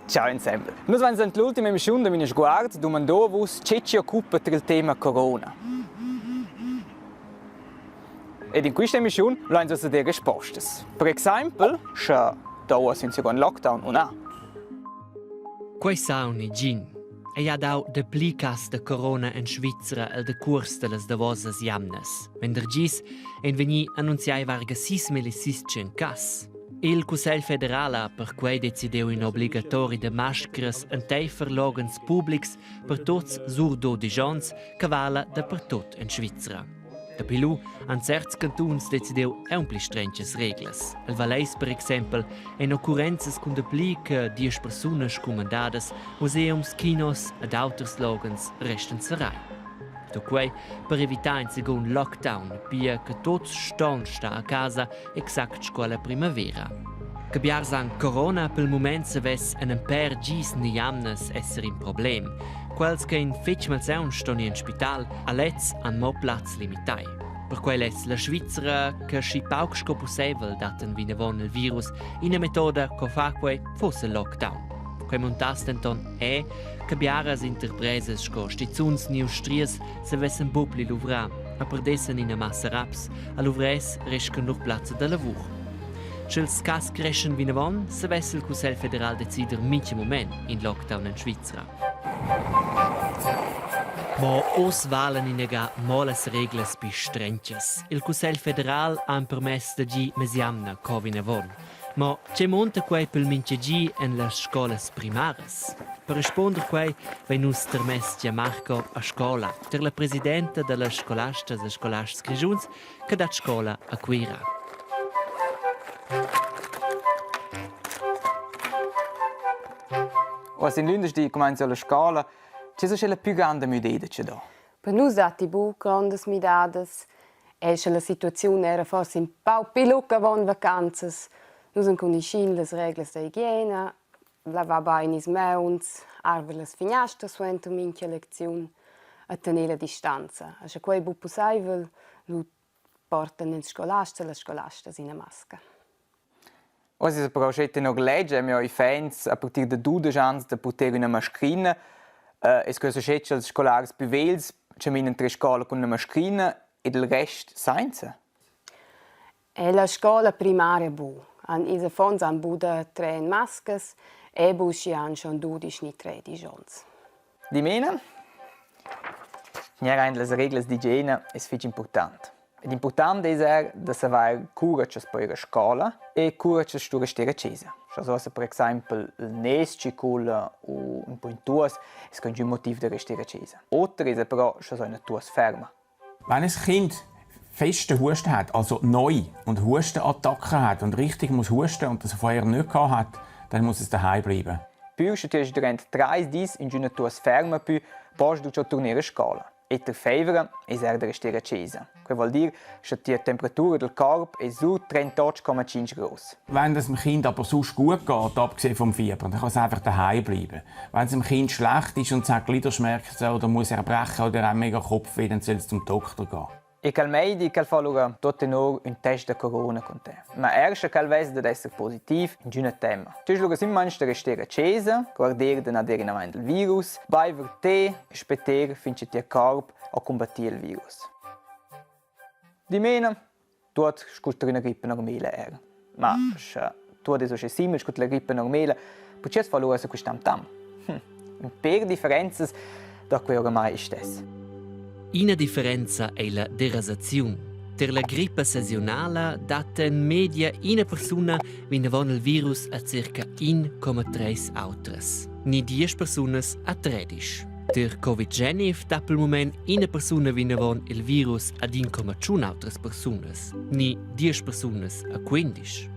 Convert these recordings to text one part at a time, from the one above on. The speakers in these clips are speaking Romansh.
Ciao insembel. Nus vain sent l'ultima emissiun da Minisguard dumandò vus che chi occupa tar il tema corona. Ed in quista emissiun lains ussa dir respostas. Per exaimpel, sche do uossa ün seguond lockdown u na. Quei sa negin. Ei ha dau dapli cass da corona en Svizra el decuors dallas davosas jamnas. Vendergis ein vegni annunziai varga 6600 cass. Il Cussegl federal ha perquei decidiu in obligatori da mascras enteifer loghens publics per tuts sur 12 onns che vala dapertut en Svizra. Dapi lu han certs cantuns decidiu aunc pli strengas reglas. El Valais per exempel ein occurrenzas cun dapli che diesch persunas scumandadas, museums, kinos ed auters loghens restan serrai. Da quei per evitar in secund lockdown, pia che tuts ston star a casa exact sco alla primavera. Che biars han corona pel mument savess en in pèr gis ni jamnas esser in problem. Quels che ein fetg malsauns ston ir in spital, a lezs han mo plaz limitai. Perquei less la Svizra che schi pauc sco pusseivel dattan vinavon il virus ina metoda co far quei fosse il lockdown. Quei muntass denton è che biaras interpresas sco stizuns ni ustrias savessen buc pli luvrar e perdessen ina massa raps a luvrers rescan lur plazza da lavur. Sch'ils cas creschan vinavon, savess il Cussegl federal decider mintga mument in lockdown en Svizra. Mo oz valan inaga mo las reglas pli strentas. Il Cussegl federal ha empermess da dir mesjamna co vinavon. Mo tge munta quei pel mintgagi en las scolas primaras? Per rispunder quei vein nus termess Gianmarco a scola ter la presidenta dallas scolastas e scolasts grischuns che dat scola a Cuira. Uossa in lündeschdi cumainza la scola. Che es la pü granda müdeda che do? Per nus datti buc grondas midadas. E sche la situaziun era forsa in pau pli luc avon vacanzas, nus enconuschin las reglas da higiena, lavar bein ils mauns, arver las finiastras suenter mintga lecziun e tener la distanza. E sche quei ei buc pusseivel, lu portan ils scolasts e las scolastas ina masca. Uossa es però uschè tenor ledscha amo i fans a partir da 12 ans da purter üna mascrina. Es que uschè cha'ls scolars pü vegls chaminan tres scoula cun üna mascrina ed il rest sainza? Ella scola primaria bu. Han ils affons han bu da trer en mascas e bu schi han schon dudisch ni tredisch onns. Dimena, gnir aint las reglas d'igiena es fich important. Ed important es eir da savair cura cha's po ir a scoula e cura cha's sto rester a chesa. Scha s'uossa per exaimpel il nes chi cula u ün po in tuos, es que ün motiv da rester a chesa. Oter esa però scha s'ho üna tuos ferma. Wenn ein Kind festen Husten hat, also neu und Hustenattacken hat und richtig muss husten und das vorher nicht gehabt hat, dann muss es daheim bleiben. Pür sche ti es durant trais dis ingüna tuos ferma pü, post du giò turner a scoula. E ter feivra es eir da rester a chesa. Quai voul dir, scha tia temperatura del corp es sur 38,5 graus. Wenn es dem Kind aber sonst gut geht, abgesehen vom Fieber, dann kann es einfach daheim bleiben. Wenn es dem Kind schlecht ist und es hat Gliederschmerzen oder muss erbrechen oder auch mega Kopfweh, dann soll es zum Doktor gehen. E quel meidi ch'el fa lura tuot tenor ün test da corona cun te. Ma er sche quel vess dad esser positiv, ingüna temma. Tü lura simplamaing da rester a chesa, guarder da na der inavant il virus, baiver te e spetter fin che tia corp ho combattì il virus. Dimena, tuot scu tar üna grippa normela er. Ma sche tuot es uschè simil scu la grippa normela, pudess far lura quist tam tam. Hm, ün pêr differenzas da quei oramai istess. Ina differenza ei la derasaziun. Per la grippa saziunala dat en media ina persuna vinavon il virus a circa 1,3 autras, ni diesch persunas a tredisch. Per Covid-19 dat pel mument ina persuna vinavon il virus ad 1,1 autras persunas, ni diesch persunas a 15.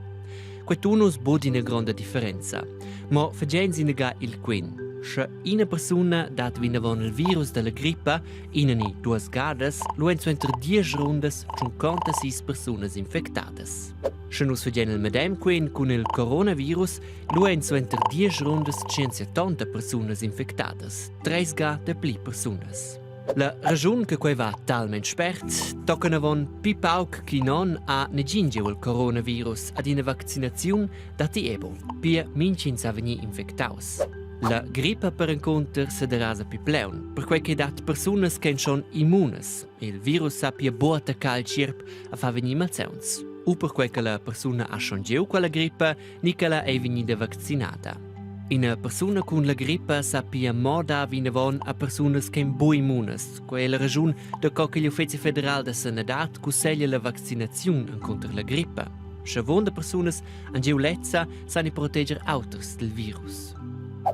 Quei tunus bod ina gronda differenza. Mo fagein inaga il quen. Sche ina persuna dat vinavon il virus dalla grippa ina ni duas gadas, lu ein suenter diesch rundas 56 persunas infectadas. Sche nus fagein il medem quen cun il coronavirus, lu ein suenter diesch rundas 170 persunas infectadas, treis ga dapli persunas. La raschun che quei va talmein spert tocan avon pli pauc ch'in onn ha negin giu il coronavirus ad ina vaccinaziun datti ebo. Pia mintgin sa vegnir infectaus. La grippa perencunter sederasa pli pleun, perquei che dat persunas ch'èn schon immunas. Il virus sappia buc attaccar il tgierp a far vegnir malsauns. U perquei che la persuna ha schon giu quella grippa ni ch'ella ei vegnida vaccinada. Ina persuna cun la grippa sa pia mo dar vinavon a persunas ch'ein buc immunas. Quei ei la raschun da co ch'igl Uffeci federal da sanadad cusseglia la vaccinaziun encunter la grippa. Sche avunda persunas han giu lezza, san i proteger auters dil virus.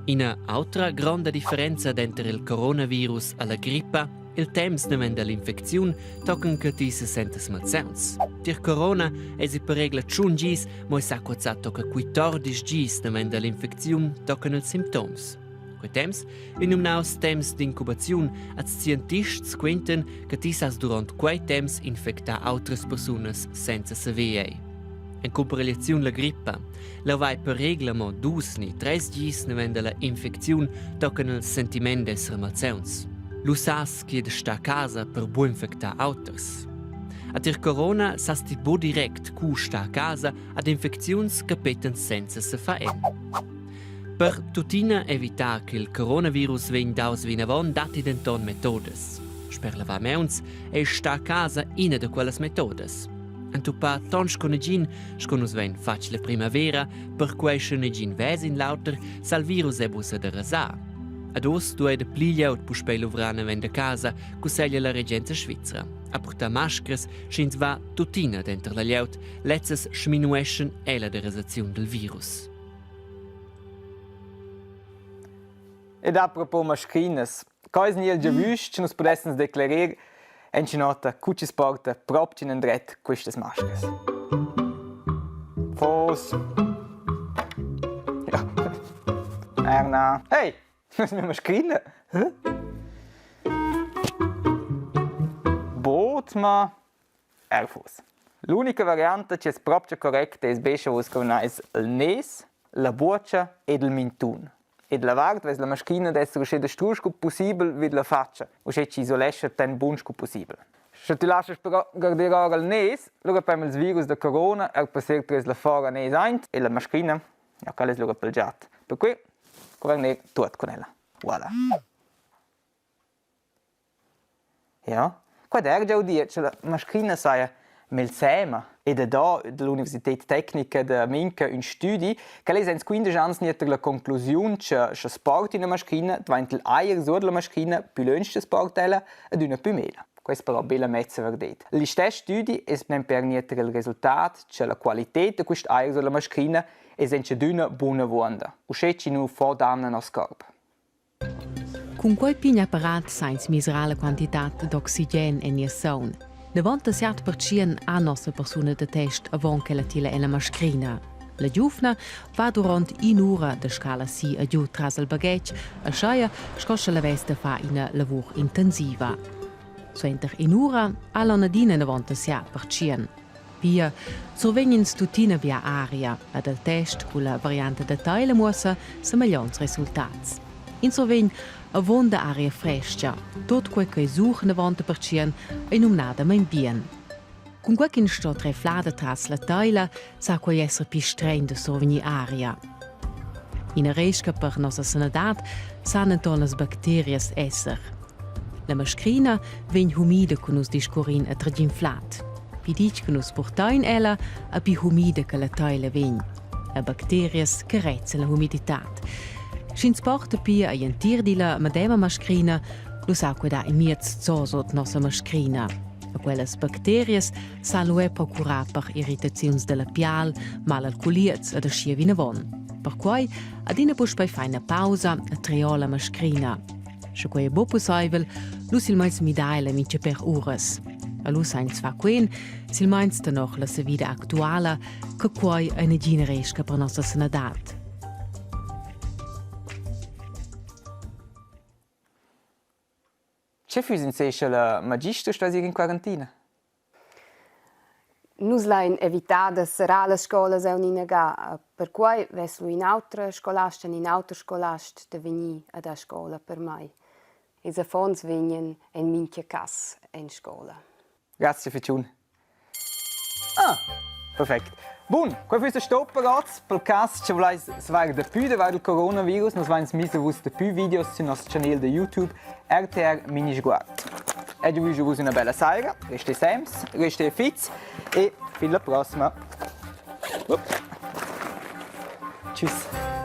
Ina autra gronda differenza denter il coronavirus e la grippa Il temps naven dall'infecziun tochen che ti sesentas malsauns. Tier corona eisi per regla tschun gis, mo ei sa cuozzar tocca 14 gis naven dall'infecziun tochen els simptoms. Quei temps vegn numnaus temps d'incubaziun. Als scientists quentan che ti sas duront quei temps infectar outras persunas senza saver ei. En cumparegliaziun la grippa. Leu vai per regla mo dus ni treis gis naven dalla infecziun tochen il sentiment d'esser malsauns. Lu sas che da star a casa per buc infectar auters. A tier corona sas ti buc direct cu star a casa ad infecziuns capetan senza sefar en. Per tuttina evitar ch'il coronavirus vegn daus vinavon datti denton metodas. Sper lavar mauns ei star a casa ina da quellas metodas. Entupar ton sco negin, sco nus vein fatg la primavera, perquei sche negin vesa in l'auter, sa il virus è buca derasar. Ad oz duei dapli glieud puspei luvrar naven da casa, cusseglia la regenza svizra. A purtar mascras, sch'ins va tuttina denter la glieud, lezzas sminueschan è la derasaziun del virus. Ed apropos mascrinas, Quai es gnü il giavüsch cha nus pudessans declerer engiadin'Ota cu chi's porta propcha inandret quistas mascras. Fos. Ja. Erna. Hey, das ist mia mascrina. Hä? Bot, ma Erfus. L'unica varianta chi es propcha correcta es be scha vus cunais il nes, la buocha ed il mintun. E da la vart vess la maschina d'esser uschè dastrusch scu pussibel vid la fatscha, uschè chi isolescha tant bun scu pussibel. Sche tü laschas però garder ora il nes, lura pem ils virus da corona er passer tres la fora nes aint e la maschina, ja, quella es lura pel giat. Per cui convegn eir tuot cun ella. Voilà. Ja, quai d'eira già udir cha la maschina saja melsema e da do da l'Universited tecnica da Minca ün stüdi ch'el es aint 15 ans gnü tar la conclusiun cha scha sport üna maschina dvainta'l eir suot la maschina pü lönch cha sport ella adüna pü mela. Quai es però be la mezza vardet. Listess stüdi es nempe eir gnü tar il resultat cha la qualited da quist ajer suot la maschina es auncha adüna buna avuonda, uschè chi nu fo dan a nos corp. Cun quei pign apparat sa ins mesirar la quantitad d'oxigen en nies saun. 97% ha nossa persuna da test avon ch'ella tila ella mascrina. La giuvna va duront in'ura da scala si e giu tras il baghetg, aschia sco sch'ella vess da far ina lavur intensiva. Suenter in'ura ha l'Onadina 97%. Pia survegn ins tuttina bia aria ed el test culla varianta da taglia muossa semeglionts resultats. Ins survegn avonda aria frestga. Tot quei che sur 90% ei numnadamein bien. Cunquei ch'ins sto trer flada tras la teila, sa quei esser pli stregn da survegnir aria. Ina resca per nossa sanadad san enton las bacterias esser. La mascrina vegn humida cu nus discurrin e tragin flad. Pi ditg che nus purtain ella, e pi humida che la teila vegn. E bacterias carezan la humiditad. Sch'ins porta pia igl entir di la medema mascrina, lu sa quei dar in miez zo sut nossa mascrina. E quellas bacterias san lu er procurar per irritaziuns dalla pial, mal al culiez ed aschia vinavon. Perquai adina puspei fai ina pausa e triò la mascrina. Sche quei è buc pusseivel, lu silmeins midai la mintga per uras. E lu sa ins far quen, silmeins tenor la savida actuala, che quei ei negina resca per nossa sanadad. Che füss insè scha la magistra stess ir in quarantina? Nus lein evitar da serrar las scolas aunc ina ga. Perquei vess lu in'autra scolasta ni in auter scolast da vegnir a dar scola per mei. Ils affons vegnan en mintga cass en scola. Grazie Fitschun. Ah, perfect. Bun, quai füss sto per oz. Pel cas cha vulais savair dapü davart il coronavirus, nus vains miss a vus dapü videos sün nos chanel da YouTube RTR Minisguard. Ed eu vügl a vus üna bella saira, restè sems, restè fits e fin la prossima. Tschüss.